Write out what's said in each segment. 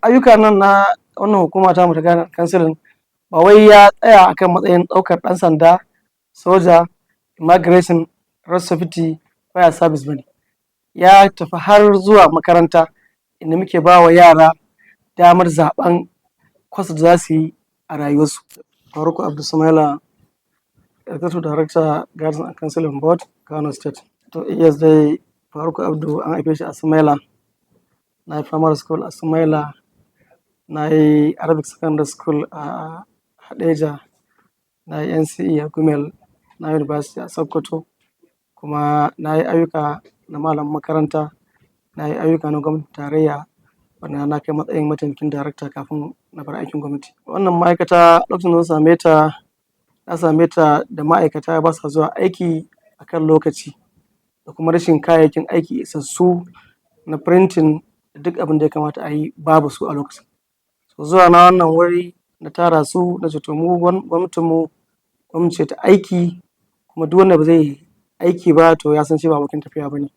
Ayyuka nan na wannan hukuma ta mu ta guidance counseling ba wai ya tsaya akan matsayin ɗaukar ɗan sanda, soja, immigration, road safety, fire service bane. Ya tafi har zuwa makaranta, inda muke ba wa yara damar zaɓen course da za su yi a rayuwarsu. Faruku Abdul Sumaila, Executive Director, Guidance and Counseling Board, Kano State. To, yes dai, Faruku Abdu, an haife shi a Sumaila. Na yi primary school a Sumaila, na yi Arabic Secondary School a Hadeja, na yi NCE a Gumel, na yi university a Sokoto, kuma na yi ayyuka na malamin makaranta, na yi ayyuka na gwamnatin tarayya, wanda na kai matsayin mataimakin darakta kafin na bar aikin gwamnati. Wannan ma'aikata, lokacin da na same ta, na same ta da ma'aikata ba sa zuwa aiki a kan lokaci, da kuma rashin kayayyakin aiki isassu na printing da duk abin da ya kamata a yi, babu su a lokacin. So zuwa na wannan wuri, na tara su, na ce to, mu gwamnatinmu gwamnati ce ta aiki, kuma duk wanda ba zai aiki ba, to ya san shi ba abokin tafiya ba ne.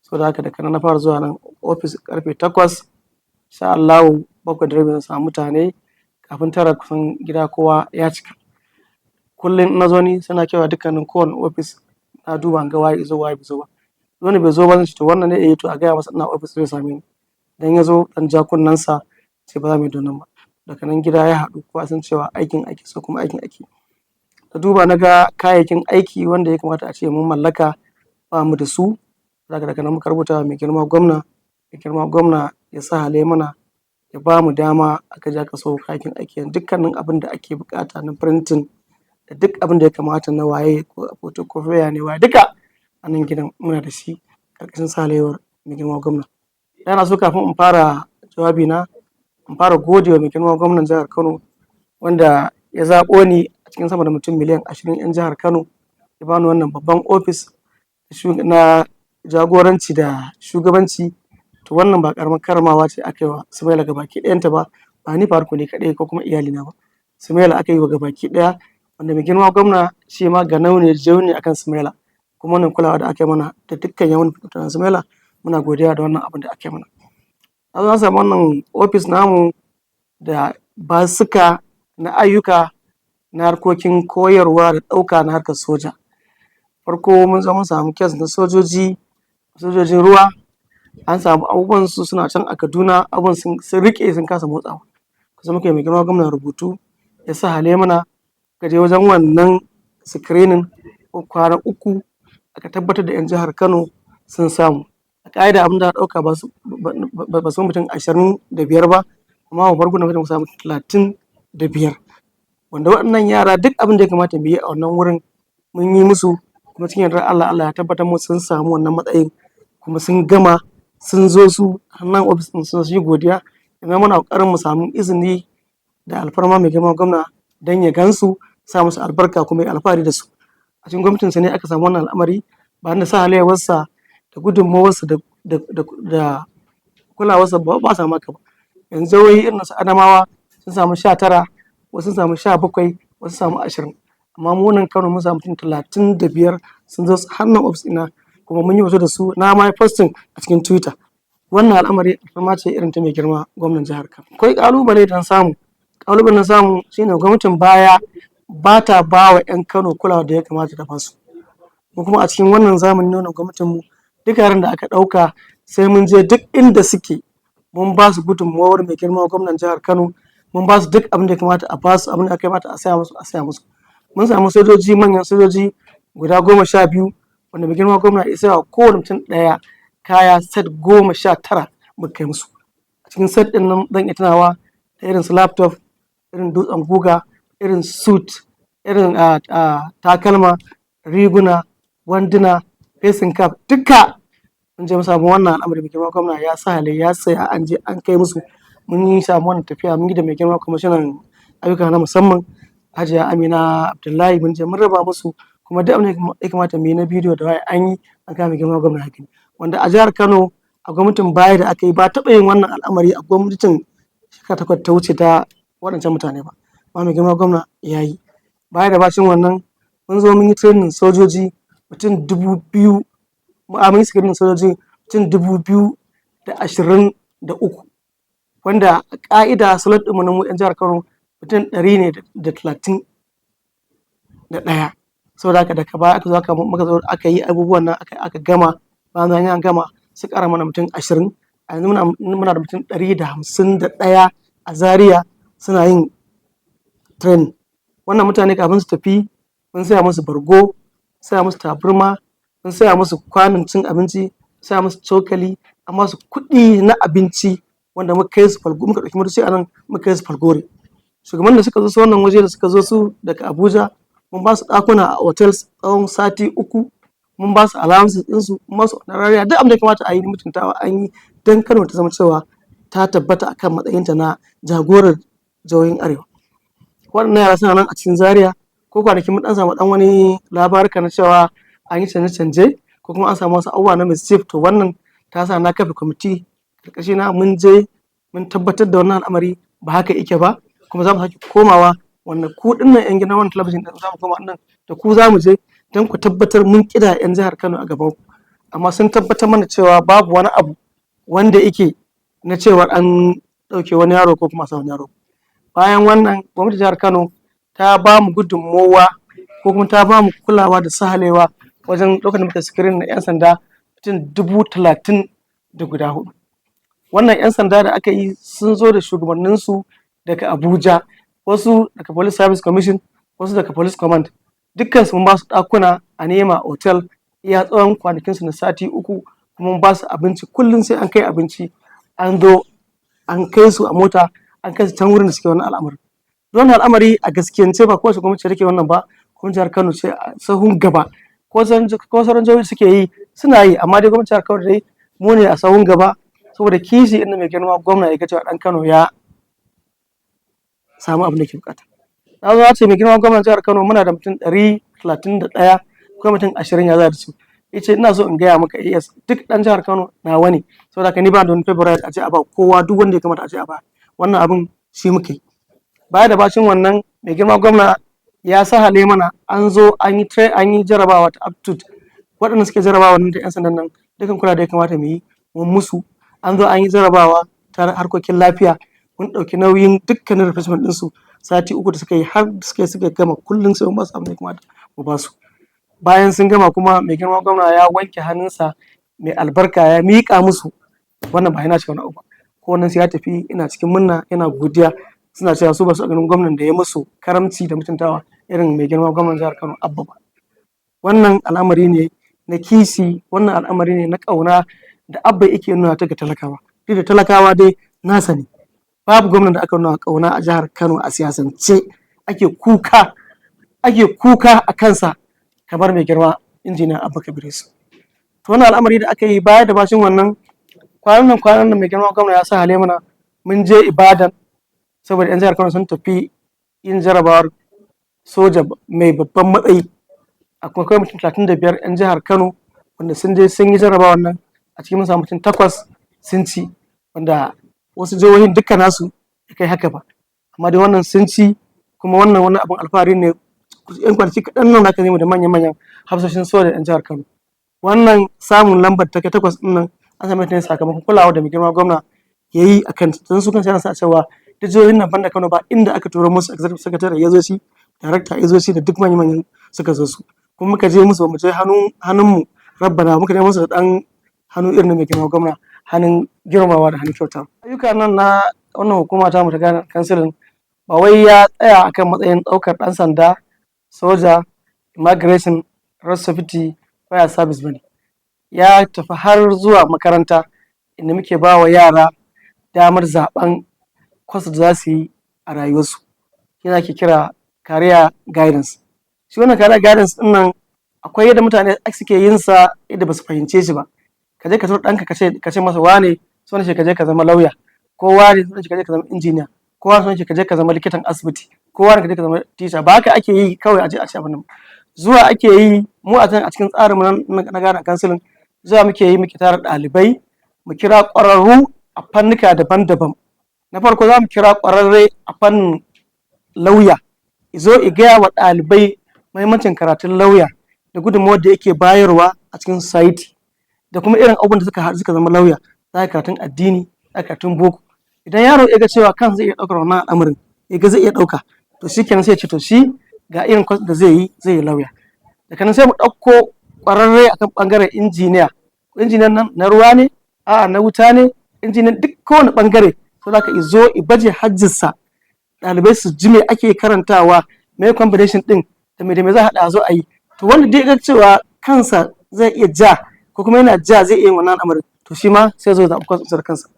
Saboda haka, daga nan na fara zuwa nan ofis karfe 8, insha Allahu 7:30 zan samu mutane, kafin 9 kusan gida kowa ya cika. Kullum in na zo ni sai na kewaya dukkanin kowane ofis, na duba in ga waye ya zo, waye bai zo ba. Duk wanda bai zo ba, zan ce to, wannan ne? Eh, to a gaya masa ina ofis zai same ni. Idan ya zo, zan ja kunnensa, ce ba za mu yi da wannan ba. Daga nan gida ya haɗu, kowa ya san cewa aikin ake so kuma aikin ake. Na duba na ga kayayyakin aiki wanda ya kamata a ce mun mallaka, ba mu da su. Daga nan muka rubuta wa mai girma gwamna, mai girma gwamna ya sahale mana, ya ba mu dama aka je aka sayo kayayyakin aiki, dukkanin abin da ake buƙata na printing da duk abin da ya kamata na waye ko photocopier ne, waye, duka a nan gidan muna da shi ƙarƙashin sahalewar mai girma gwamna. Ina so kafin in fara jawabi na, in fara gode wa mai girma gwamnan jihar Kano, wanda ya zaɓo ni a cikin sama da mutum miliyan 20 'yan jihar Kano, ya bani wannan babban ofis na jagoranci da shugabanci. To, wannan ba ƙaramar karramawa ce aka yi wa Sumaila gabaki ɗayanta ba, ba ni Faruku ne kaɗai ko kuma iyalina ba. Sumaila aka yi wa gabaki ɗaya, wanda mai girma gwamna shi ma ganau ne, jiyau ne akan Sumaila. Kuma wannan kulawa da aka yi mana da dukkan yawan mutanen Sumaila, muna godiya da wannan abin da aka yi mana. Na zo na samu wannan ofis namu da basuka na ayyuka na harkokin koyarwa da ɗauka na harkar soja. Farko mun zo mun samu case na sojoji, sojojin ruwa, an samu abubuwan su suna can a Kaduna, abubuwan sun riƙe, sun kasa motsawa. Sai muka yi mai girma gwamna rubutu, ya sahale mana, muka je wajen wannan screening kwana 3, aka tabbatar da 'yan jihar Kano sun samu. A ƙa'ida abin da aka ɗauka ba su mutum 25 ba, amma a farko da muka samu 35. Wanda waɗannan yara, duk abin da ya kamata mu yi a wannan wurin mun yi musu, kuma cikin yardar Allah, Allah ya tabbatar musu sun samu wannan matsayin, kuma sun gama, sun zo su nan ofis ɗin sun yi godiya. Yanzu muna ƙoƙarin mu samu izini da alfarma mai girma gwamna don ya gansu, sa musu albarka, kuma ya alfahari da su. A cikin gwamnatinsa ne aka samu wannan al'amari, ba da sahalewarsa da gudunmawarsa da kulawarsa ba ba samu haka ba. Yanzu jihohi irin su Adamawa sun samu 19, wasu sun samu 17, wasu sun samu 20. Amma mu nan Kano mun samu mutum 35 sun zo har nan ofis ɗina, kuma mun yi hoto da su, na ma yi posting a cikin Twitter. Wannan al'amari alfarma ce irin ta mai girma gwamnan jihar Kano. Akwai ƙalubale da na samu. Ƙalubalen da na samu shine gwamnatin baya ba ta ba wa 'yan Kano kulawa da ya kamata ta ba su. Mu kuma a cikin wannan zamani na wannan gwamnatin mu, duk yaran da aka ɗauka sai mun je duk inda suke, mun ba su gudunmawar mai girma gwamnan jihar Kano, mun ba su duk abin da ya kamata a ba su, abin da ya kamata a saya musu, a saya musu. Mun samu sojoji, manyan sojoji guda 12, wanda mai girma gwamna ya saya wa kowane mutum ɗaya kaya set 19 muka kai musu. A cikin set ɗin nan zan iya tunawa da irin su laptop, irin dutsen guga, irin suit, irin takalma, riguna, wanduna, facing cap, duka mun je mun samu wannan al'amari, mai girma gwamna ya sahale, ya saya, an je an kai musu. Mun yi samu wannan tafiya, mun yi da mai girma kwamishinan ayyuka na musamman, Hajiya Amina Abdullahi, mun je mun raba musu, kuma duk abin da ya kamata mu yi na bidiyo da waye an yi, an kai mai girma gwamna ya. Wanda a jihar Kano, a gwamnatin baya da aka yi, ba taɓa yin wannan al'amari a gwamnatin shekara 8 ta wuce ta waɗancan mutane ba, amma mai girma gwamna ya yi. Baya da bacin wannan, mun zo mun yi training sojoji mutum 2000, mun yi screening sojoji mutum 2023. Wanda ƙa'ida slot ɗinmu na mu 'yan jihar Kano mutum 131. Saboda haka daga baya aka zo aka muka zo aka yi abubuwan nan, aka gama. Bayan an gama, su ƙara mana mutum 20. A yanzu muna da mutum 151 a Zaria suna yin training. Wannan mutane, kafin su tafi, mun saya musu bargo, saya musu tabarma, mun saya musu kwanon cin abinci, saya musu cokali, an ba su kuɗi na abinci, wanda muka kai su, muka ɗauki motoci a nan muka kai su Falgore. Shugaban da suka zo su wannan waje, da suka zo su daga Abuja, mun ba su ɗakuna a hotels tsawon sati 3, mun ba su allowances ɗinsu, mun ba su honoraria, duk abin da ya kamata a yi mutuntawa an yi, don Kano ta zama cewa ta tabbata akan matsayinta na jagorar jihohin Arewa. Waɗannan yara suna nan a cikin Zaria. Ko kwanaki mun ɗan samu ɗan wani labaruka na cewa an yi canje-canje ko kuma an samu wasu abubuwa na mischief. To, wannan ta sa na kafa kwamiti ƙarƙashi na, mun je mun tabbatar da wannan al'amari ba haka yake ba. Kuma za mu sake komawa wannan, ku ɗinnan 'yan gidan wannan talabijin ɗin, za mu koma nan da ku, za mu je don ku tabbatar mun ƙidaya 'yan jihar Kano a gaban ku. Amma sun tabbatar mana cewa babu wani abu wanda yake na cewar an ɗauke wani yaro ko kuma a sa wani yaro. Bayan wannan, gwamnatin jihar Kano ta ba mu gudunmowa ko kuma ta ba mu kulawa da sahalewa wajen lokacin da muka screen na 'yan sanda mutum 34,000. Wannan 'yan sanda da aka yi, sun zo da shugabanninsu daga Abuja, wasu daga Police Service Commission, wasu daga Police Command. Dukkansu mun ba su ɗakuna a Nema Hotel iya tsawon kwanakinsu na sati 3, kuma mun ba su abinci. Kullum sai an kai abinci, an zo an kai su a mota, an kai su can wurin da suke wannan al'amarin. Wannan al'amari a gaskiyance ba kowace gwamnati ce take wannan ba, gwamnatin jihar Kano ce a sahun gaba. Ko sauran jihohi suke yi, suna yi, amma dai gwamnatin jihar Kano dai mu ne a sahun gaba, saboda kishi inda mai girma gwamna ya ga cewa ɗan Kano ya samu abin da ke bukata. Na zo na ce, mai girma gwamnan jihar Kano, muna da mutum 131 ko mutum 20, ya za da su? Ya ce, ina so in gaya maka AS, duk ɗan jihar Kano nawa ne, saboda haka ni ba da wani favorite, a ce a ba kowa, duk wanda ya kamata a ce a ba. Wannan abin shi muke yi. Baya da bacin wannan, mai girma gwamna ya sahale mana, an zo an yi an yi jarabawa ta aptitude. Waɗanda suke jarabawa nan da 'yan sandan nan, dukkan kula da ya kamata mu yi mun musu. An zo an yi jarabawa ta harkokin lafiya, mun ɗauki nauyin dukkanin refreshment ɗinsu sati 3 da suka yi, har suka gama. Kullum sai mun ba su abin da ya kamata mu ba su. Bayan sun gama kuma, mai girma gwamna ya wanke hannunsa mai albarka ya miƙa musu. Wannan ba yana ce wani abu ba, ko wannan sai ya tafi ina cikin murna, yana godiya, suna cewa su ba su ganin gwamnan da ya musu karamci da mutuntawa irin mai girma gwamnan jihar Kano Abba ba. Wannan al'amari ne na kishi, wannan al'amari ne na ƙauna da Abba yake nuna ta ga talakawa. Duk da talakawa dai nasa ne, babu gwamnan da aka nuna ƙauna a jihar Kano a siyasance ake kuka a kansa kamar mai girma Injiniya Abba Kabir Yusuf. To, wannan al'amari da aka yi, baya da bashin wannan, kwanan nan mai girma gwamna ya sahale mana, mun je Ibadan saboda 'yan jihar Kano sun tafi yin jarabawar soja mai babban matsayi. Akwai mutum 35 'yan jihar Kano wanda sun je sun yi jarabawar nan. A cikin mun samu mutum takwas sun ci, wanda wasu jihohin duka nasu bai kai haka ba, amma dai wannan sun ci. Kuma wannan wani abin alfahari ne. Yan kwanaki kaɗan nan aka mu da manyan-manyan hafsoshin soja 'yan jihar Kano. Wannan samun lambar ta kai takwas ɗin nan, an same ta ne sakamakon kulawa da mai girma gwamna ya yi a kan don su kansu yana sa cewa duk jihohin nan banda Kano ba inda aka turo musu executive secretary ya zo shi, director ya zo shi, da duk manyan-manyan suka zo su. Kuma muka je musu, ba mu je hannun mu rabbana, muka je musu da ɗan hannu irin na mai girma gwamna, hannun girmamawa da hannun kyauta. Ayyuka nan na wannan hukuma ta mu ta guidance counseling ba wai ya tsaya akan matsayin ɗaukar ɗan sanda, soja, immigration, road safety, fire service bane. Ya tafi har zuwa makaranta, inda muke ba wa yara damar zaɓen course da za su yi a rayuwarsu. Shi ake kira career guidance. Shi wannan career guidance ɗin nan, akwai yadda mutane suke yin sa yadda ba su fahimce shi ba. Ka je ka tura ɗanka, ka ce masa, wane, so nake ka je ka zama lauya, ko wane, so nake ka je ka zama injiniya, ko wane, so nake ka je ka zama likitan asibiti, ko wane, ka je ka zama teacher. Ba haka ake yi kawai a je a ce abin nan. Zuwa ake yi mu a can a cikin tsarin mu na guidance counseling, zuwa muke yi muke tara ɗalibai, mu kira ƙwararru a fannuka daban-daban. Na farko, za mu kira ƙwararre a fannin lauya, zo i gaya wa ɗalibai muhimmancin karatun lauya da gudunmawar da yake bayarwa a cikin society, da kuma irin abubuwan da suka haɗu suka zama lauya. Za ka karatun addini, za ka karatun boko. Idan yaro ya ga cewa kan zai iya ɗaukar wannan al'amarin, ya ga zai iya ɗauka, to shikenan, sai ya ce to shi ga irin course da zai yi, zai yi lauya. Daga nan sai mu ɗauko ƙwararre akan ɓangaren injiniya. Injiniyan nan na ruwa ne, a'a, na wuta ne, injiniyan duk kowane ɓangare. So za ka zo i baje hajjinsa, ɗalibai su ji me ake karantawa, me combination ɗin, da me da me za a haɗa a zo a yi. To wanda dai ga cewa kansa zai iya ja, ko kuma yana ja zai iya yin wannan al'amarin, to shi ma sai zo ya zaɓi course ɗinsa da kansa.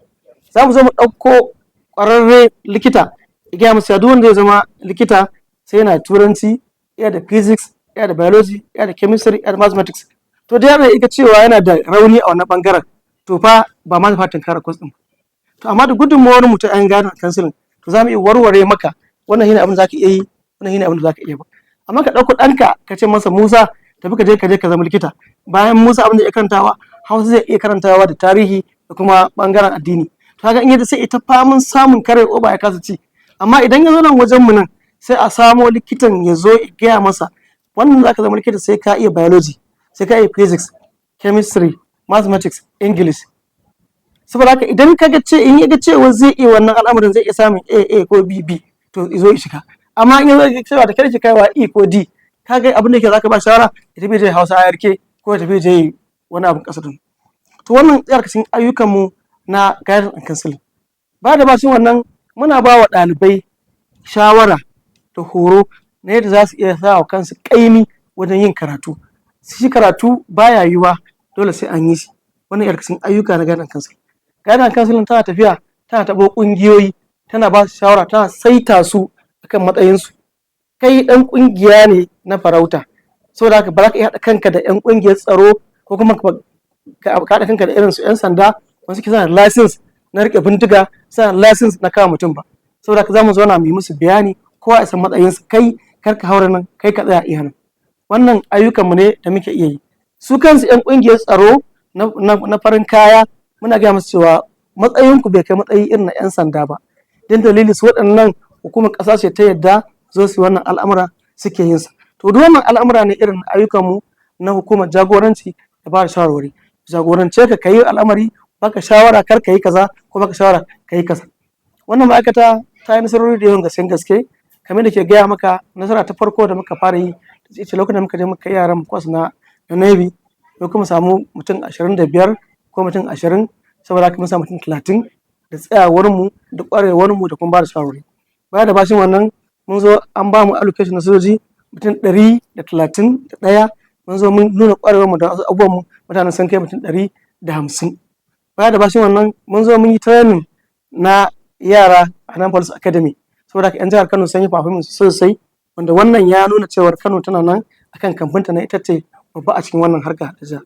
Za mu zo mu ɗauko ƙwararre likita, ya gaya musu duk wanda zai zama likita sai yana Turanci, yana da physics, yana da biology, yana da chemistry, yana da mathematics. To da yaro ya ga cewa yana da rauni a wannan ɓangaren, to fa ba ma zai fara tunkarar course ɗin. To amma da gudunmawar mu ta 'yan guidance counseling, to za mu iya warware maka wannan shine abin da zaka iya yi, wannan shine abin da zaka iya ba. Amma ka ɗauko ɗanka ka ce masa, "Musa, tafi ka je ka zama likita," bayan Musa abin da ya karantawa Hausa zai iya karantawa da tarihi da kuma ɓangaren addini, to kaga in yaje sai ita famin samun kare oba ya kasa ci. Amma idan ya zo nan wajen mu nan, sai a samo likitan ya zo ya gaya masa, wannan zaka zama likita sai ka iya biology, sai ka iya physics, chemistry, mathematics, English. Saboda haka idan ka ga ce in ya ga cewa zai iya wannan al'amarin, zai iya samun A A ko B B, to zo ya shiga. Amma in ya zo cewa da kada ki kaiwa E ko D, kaga abin da yake zaka ba shawara ya tafi je Hausa IRK ko ya tafi je wani abin kasa din. To wannan tsayar cikin ayyukan mu na guidance and counseling. Ba da bacin wannan, muna ba wa ɗalibai shawara da horo na yadda za su iya sa wa kansu ƙaimi wajen yin karatu. Shi karatu baya yiwuwa dole sai an yi shi. Wannan yana cikin ayyuka na guidance and counseling. Guidance and counseling tana tafiya tana taɓo ƙungiyoyi, tana ba su shawara, tana saita su akan matsayinsu. Kai ɗan ƙungiya ne na farauta, saboda haka ba za ka iya haɗa kanka da 'yan ƙungiyar tsaro ko kuma ka haɗa kanka da irin su 'yan sanda wanda suke suna da license na riƙe bindiga, suna da license na kama mutum ba. Saboda haka za mu zauna mu yi musu bayani, kowa ya san matsayinsa: kai kar ka haura nan, kai ka tsaya iya nan. Wannan ayyukanmu ne da muke iya yi. Su kansu 'yan ƙungiyar tsaro na farin kaya, muna gaya musu cewa matsayinku bai kai matsayi irin na 'yan sanda ba, don dalili su waɗannan hukumar ƙasa ce ta yadda zo su yi wannan al'amura suke yin sa. To duk wannan al'amura ne irin ayyukanmu na hukumar jagoranci da ba da shawarwari. Jagorance ka ka yi al'amari, baka shawara kar ka yi kaza, ko baka shawara ka yi kaza. Wannan ma'aikata ta yi nasarori da yawan gaske gaske. Kamar da ke gaya maka, nasara ta farko da muka fara yi ita ce lokacin da muka je muka yi yaran course na Navy, ko kuma samu mutum 25 ko mutum 20. Saboda haka mun samu mutum 30 da tsayawar mu da ƙwarewar mu da kuma ba da shawarwari. Baya da bashin wannan, mun zo an ba mu allocation na sojoji mutum 131. Mun zo mun nuna ƙwarewar mu da wasu abubuwan mu, mutanen sun kai mutum 150. Baya da bashin wannan, mun zo mun yi training na yara a nan Police Academy. Saboda haka 'yan jihar Kano sun yi performance sosai, wanda wannan ya nuna cewar Kano tana nan akan kamfinta na ita ce babba a cikin wannan harka ta jiha.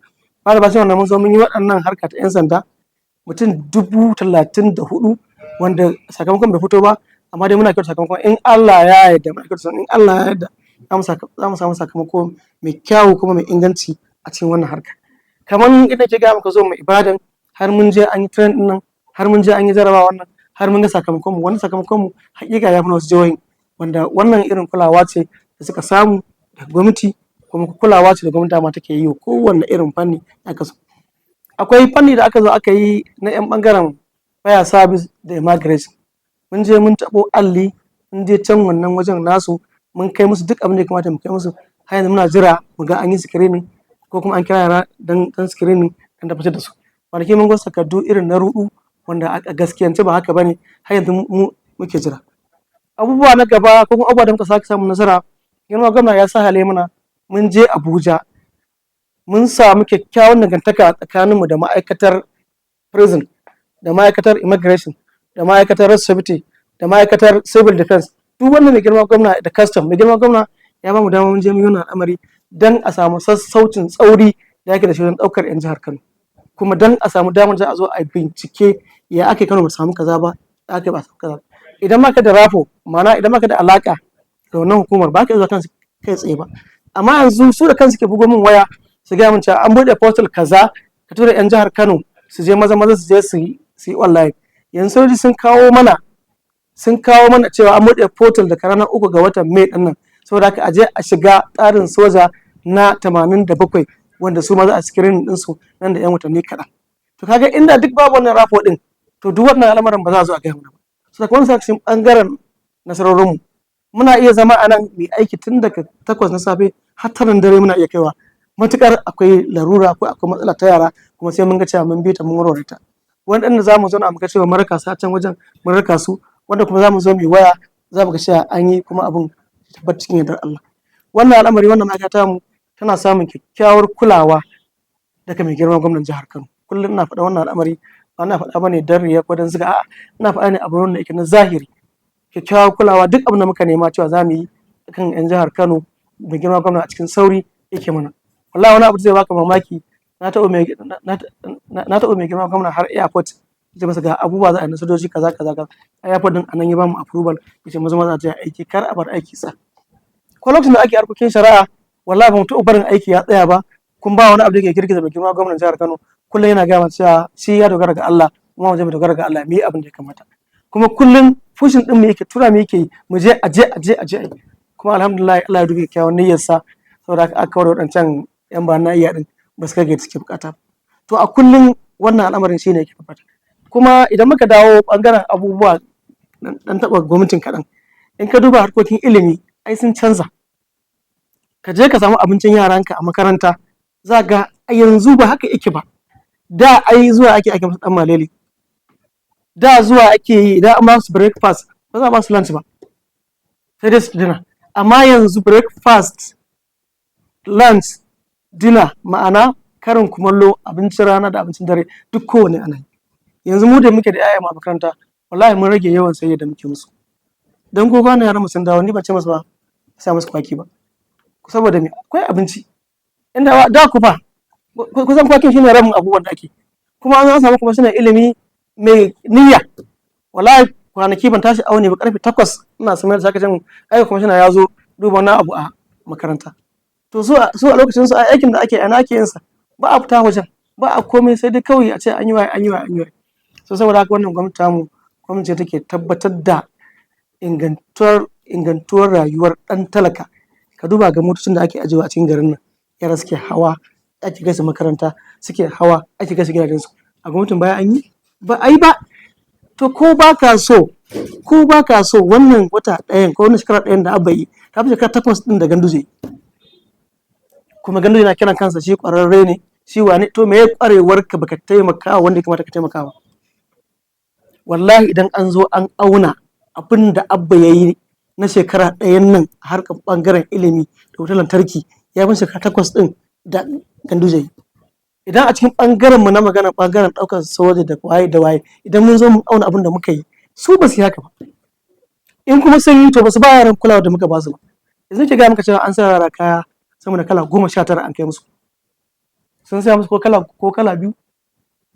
Baya da bashin wannan, mun zo mun yi waɗannan harka ta 'yan sanda, mutum 34,000, wanda sakamakon bai fito ba, amma dai muna kyautar sakamakon in Allah ya yarda. Muna kyautar in Allah ya yarda za mu samu sakamako mai kyawu kuma mai inganci a cikin wannan harka. Kamar inda ke gaya maka, zo mu Ibadan, har mun je an yi training din nan, har mun je an yi jarabawa wannan, har mun ga sakamakon mu. Wannan sakamakon mu hakika ya fi na wasu jihohin, wanda wannan irin kulawa ce da suka samu daga gwamnati, kuma kulawa ce da gwamnati ma take yi wa kowanne irin fanni aka so. Akwai fanni da aka zo aka yi na 'yan bangaren fire service da immigration. Mun je mun taɓo alli, mun je can wannan wajen nasu, mun kai musu duk abin da ya kamata mu kai musu. Har yanzu muna jira mu ga an yi screening ko kuma an kira yara dan screening dan tabbatar da su. Kwanaki mun ga takardu irin na ruɗu, wanda a gaskiyance ba haka bane. Har yanzu mu muke jira. Abubuwa na gaba ko kuma abubuwa da muka sake samun nasara, girma gwamna ya sahale mana, mun je Abuja, mun samu kyakkyawan dangantaka tsakaninmu da ma'aikatar prison, da ma'aikatar immigration, da ma'aikatar road safety, da ma'aikatar civil defense. Duk wannan mai girma gwamna da custom, mai girma gwamna ya ba mu dama mun je mun yi wannan al'amari dan a samu sassaucin tsauri da yake da shi wajen ɗaukar 'yan jihar Kano, kuma dan a samu damar za a zo a bincike ya aka Kano ba samu kaza ba, ya aka ba samu kaza ba. Idan baka da rapport, ma'ana idan baka da alaka da wannan hukumar, ba ka iya zuwa kansu kai tsaye ba. Amma yanzu su da kansu ke bugo min waya su gaya min cewa an buɗe portal kaza, ka tura 'yan jihar Kano su je maza maza su je su yi online. Yanzu sojoji sun kawo mana cewa an buɗe portal daga ranar 3 ga watan Mai ɗin nan. Saboda haka a je a shiga tsarin soja na 87, wanda su ma za a screening ɗinsu nan da 'yan watanni kaɗan. To kaga inda duk babu wannan rapport ɗin To duk wannan al'amuran ba za a zo a gaya mana ba. So daga wani cikin ɓangaren nasarorinmu, muna iya zama a nan mu aiki tun daga 8 na safe har 9 dare, muna iya kaiwa, matukar akwai larura ko akwai matsala ta yara, kuma sai mun ga cewa mun bi ta, mun warware ta. Wani ɗan da za mu zauna mu ga cewa mun raka su a can wajen, mun raka su, wanda kuma za mu zo mu yi waya, za mu ga cewa an yi, kuma abin tabbat cikin yardar Allah. Wannan al'amari, wannan ma'aikata mu tana samun kyakkyawar kulawa daga mai girma gwamnan jihar Kano. Kullum ina faɗa wannan al'amari, ba ina faɗa bane dan riya ko dan zuga, a'a, ina faɗa ne abu wanda yake na zahiri. Kyakkyawar kulawa, duk abin da muka nema cewa za mu yi kan 'yan jihar Kano, mai girma gwamna a cikin sauri yake mana. Wallahi wani abu zai baka mamaki, na taɓa mai girma gwamna har airport, ce masa ga abubuwa za a yi na sojoji kaza kaza kaza. Airport din anan ya bamu approval, yace maza maza a je aiki, kar a bar aiki sa. Ko lokacin da ake harkokin shari'a, wallahi ba mu taɓa barin aiki ya tsaya ba. Kun ba wani abu da ke girgiza mai girma gwamnan jihar Kano. Kullum yana gaya mana cewa shi ya dogara ga Allah, kuma mu je mu dogara ga Allah, mu yi abin da ya kamata. Kuma kullum pushing din mu yake tura mu yake, mu je a je a je a je. Kuma alhamdulillah, Allah ya dubi kyawun niyyarsa, saboda haka aka kawar waɗancan yan ba na iya din ba su kai ga suke bukata. To a kullum wannan al'amarin shine yake tabbata. Kuma idan muka dawo bangaren abubuwa dan taɓa gwamnatin kaɗan, in ka duba harkokin ilimi, ai sun canza. Ka je ka samu abincin yaranka a makaranta, za ga a yanzu ba haka yake ba. Da ai zuwa ake ake musu dan malele, da zuwa ake yi idan an ba su breakfast ba za a ba su lunch ba, sai dai su dinner. Amma yanzu breakfast, lunch, dinner, ma'ana karin kumallo, abincin rana da abincin dare, duk kowane ana yi. Yanzu mu da muke da 'ya'ya a makaranta, wallahi mun rage yawan sayayya da muke musu. Don ko kwanan yaran mu sun dawo, ni ban ce musu ba sa musu kwaki ba, saboda me? Akwai abinci. Inda da ku fa kusan kwakin shine rabin abubuwan da ake. Kuma an samu kuma suna ilimi mai niyya. Wallahi kwanaki ban tashi aune ba, karfe 8 ina sanar da sakacin ai kwamishina ya zo duba wani abu a makaranta. To su a lokacin su aikin da ake ana ake yin sa, ba a fita wajen, ba a komai, sai dai kawai a ce an yi waye, an yi waye, an yi waye. So saboda haka wannan gwamnati tamu, gwamnati take tabbatar da ingantuwar rayuwar ɗan talaka. Ka duba ga motocin da ake ajiyewa a cikin garin nan, yara suke hawa ake kai su makaranta, suke hawa ake kai su gidajensu. A gwamnatin baya an yi? Ba a yi ba. To ko ba ka so, wannan wata ɗayan ko wannan shekara ɗayan da Abba yi ta fi shekara 8 ɗin da Ganduje. Kuma Ganduje yana kiran kansa shi ƙwararre ne, shi wane. To me ya ƙwarewar ka baka taimaka wanda ya kamata ka taimaka ba? Wallahi idan an zo an auna abin da Abba ya yi na shekara ɗayan nan a harkar ɓangaren ilimi da wutar lantarki, ya fi shekara 8 ɗin da Ganduje yi. Idan a cikin ɓangaren mu na magana ɓangaren ɗaukar soja da waye da waye, idan mun zo mun auna abin da muka yi, su ba su yi haka ba. In kuma sun yi, to ba su ba yaran kulawa da muka ba su ba. Yanzu ke gaya maka cewa an sa yara kaya sama da kala 19 an kai musu, sun saya musu ko kala biyu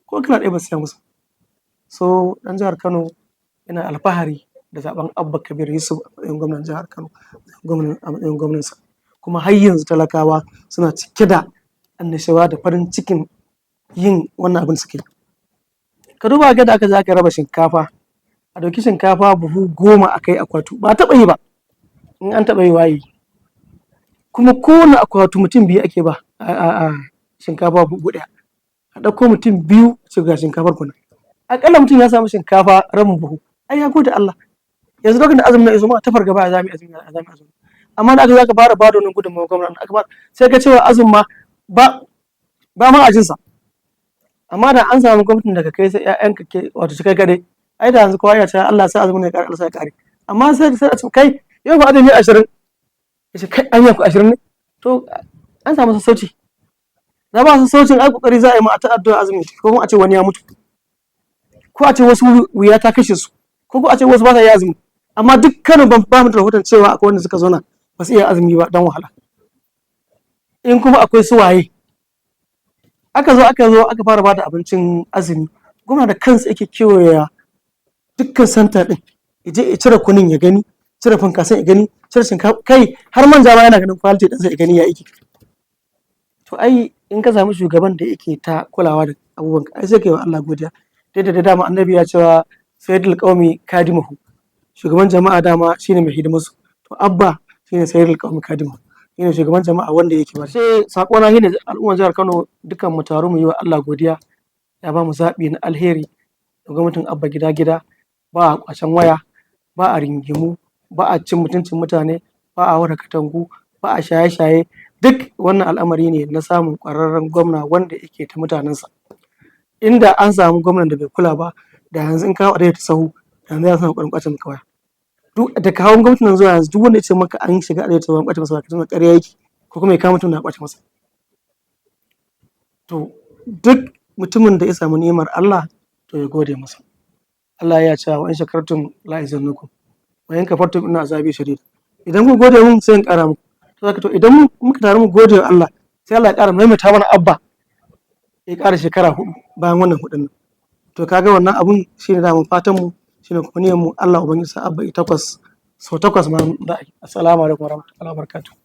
ko kala ɗaya ba su saya musu. So ɗan jihar Kano yana alfahari da zaben Abba Kabir Yusuf a matsayin gwamnan jihar Kano, a matsayin gwamnansa. Kuma har yanzu talakawa suna cike da annashawa da farin cikin yin wannan abin suke. Ka duba ga da aka je aka raba shinkafa, a ɗauki shinkafa buhu 10 a kai akwatu, ba a taɓa yi ba. In an taɓa yi, waye? Kuma kowane akwatu mutum biyu ake ba a shinkafa buhu ɗaya. A ɗauko mutum biyu, ce ga shinkafar ku nan. Aƙalla mutum ya samu shinkafa rabin buhu, ai ya gode Allah. Yanzu lokacin da azumin nan ya zo, muna ta fargaba ya zamu yi azumi, ya zamu yi azumi. Amma da aka zo aka fara bada wannan gudunmawar gwamnati, aka fara, sai ga cewa azumin ma ba ma a jinsa. Amma da an samu gwamnatin daga kai sai ƴaƴanka ke, wato shi kai kaɗai, ai da yanzu kowa ya ce Allah sa azumin ya ƙare, Allah sa ya ƙare. Amma sai a ce kai yau fa azumi 20, ya ce kai anya ku 20 ne. To an samu sassauci. Da ba sassaucin, ai kokari za a yi ma a ta addu'a azumi, ko kuma a ce wani ya mutu, ko a ce wasu wuya ta kashe su, ko ko a ce wasu ba sa iya azumi. Amma duk Kano ban ba mu da rahoton cewa akwai wanda suka zauna ba su iya azumi ba don wahala. In kuma akwai, su waye? Aka zo aka fara bada abincin azumi, gwamna da kansa yake kewaya dukkan center din, ya je ya cire kunun ya gani, cire funkasan ya gani, cire shinkafa, kai har manja ma yana ganin quality ɗinsa ya gani ya yake. To ai in ka samu shugaban da yake ta kulawa da abubuwan, ai sai kai wa Allah godiya. Dai da dama annabi ya cewa sayyidul qaumi kadimuhu, shugaban jama'a dama shine mai hidimar su. To Abba shine sayyidul qaumi kadimuhu, shine shugaban jama'a wanda yake ba. Sai sako na shine, al'ummar jihar Kano, dukkan mu taru mu yi wa Allah godiya, ya ba mu zaɓi na alheri. Da gwamnatin Abba Gida Gida ba a kwacen waya, ba a rigingimu, ba a cin mutuncin mutane, ba a haura katangu, ba a shaye-shaye. Duk wannan al'amari ne na samun ƙwararren gwamna wanda yake ta mutanensa. Inda an samu gwamnan da bai kula ba, da yanzu in ka hau adaidaita sahu, yanzu za su ƙoƙarin ƙwace maka waya. Duk daga hawan gwamnatin nan zuwa yanzu, duk wanda ya ce maka an shiga adaidaita sahu an ƙwace masa waya, ka ƙarya yake, ko kuma ya kama mutum na ƙwace masa. To, duk mutumin da ya samu ni'imar Allah, to ya gode masa. Allah ya ce: "Wa in shakartum la azidannakum, wa in kafartum inna azabi shadid." Idan ku gode mun, sai in ƙara muku. To haka, to idan muka taru mu gode wa Allah, sai Allah ya ƙara maimaita mana Abba, ya ƙara shekara 4 bayan wannan hudun nan. To, kaga wannan abun shine daman fatan mu, shine kuma niyyar mu. Allah Ubangiji sa Abba ya takwas, sau takwas ma za a yi. Assalamu alaikum warahmatullahi wabarakatuh.